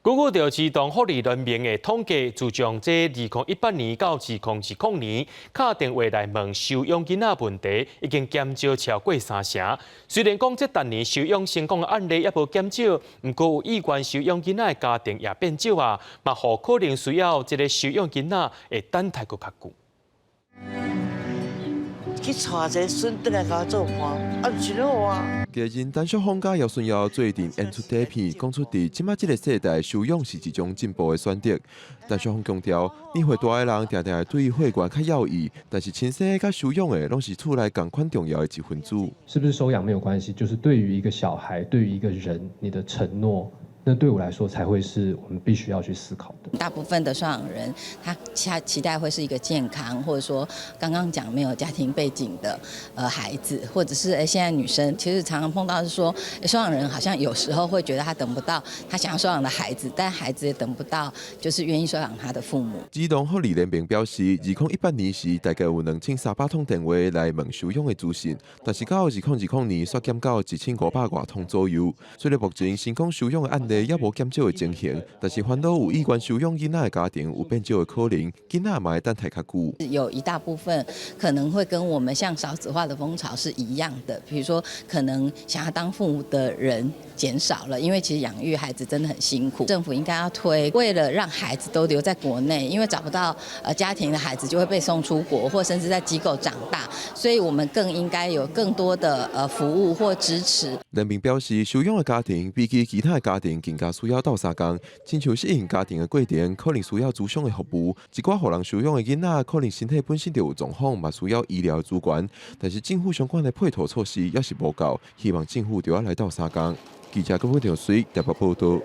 根據著兒童福利聯盟的統計，自從這2018年到2020年，敲電話來問收養囡仔問題已經減少超過三成。雖然講這逐年收養成功的案例猶無減少，毋過有意願收養囡仔的家庭也變少啊，嘛予可能需要這个收養囡仔會等待閣較久。去帶一个孫轉來共我做伴，啊，毋是好啊。藝人陳淑芳佮姚舜堯做陣演出短片，講出佇這馬這个世代收養是一種進步的選擇。陳淑芳強調，年歲大的人定定會對血緣較猶豫，但是親生佮收養的攏是厝內仝款重要的一份子。是不是收養沒有關係，就是對於一個小孩，對於一個人，你的承諾，那對我來說才會是我們必須要去思考的。大部分的收養人，他期待會是一個健康，或者說剛剛講沒有家庭背景的孩子，或者是現在女生其實常常碰到是說，收養人好像有時候會覺得他等不到他想要收養的孩子，但孩子也等不到就是願意收養他的父母。兒童福利聯盟表示，2018年時大概有2300通電話來問收養的資訊，但是到2020年煞減到1500外通左右。雖然目前成功收養的案例猶無減少的情形，但是煩惱有意願收養囡仔的家庭有變少的可能，囡仔嘛會等待較久。有一大部分可能會跟我們像少子化的風潮是一樣的，比如說可能想要當父母的人減少了，因為其實養育孩子真的很辛苦。政府應該要推，為了讓孩子都留在國內，因為找不到家庭的孩子就會被送出國，或甚至在機構長大，所以我們更應該有更多的服務或支持。聯盟表示，收養的家庭比起其他的家庭更加需要鬥相共，親像適應家庭的過程，可能需要諮商的服務。一寡予人收養的囡仔，可能身體本身就有狀況，嘛需要醫療資源。但是政府相關的配套措施猶是無夠，希望政府著愛來鬥相共。記者郭偉條水台北報道。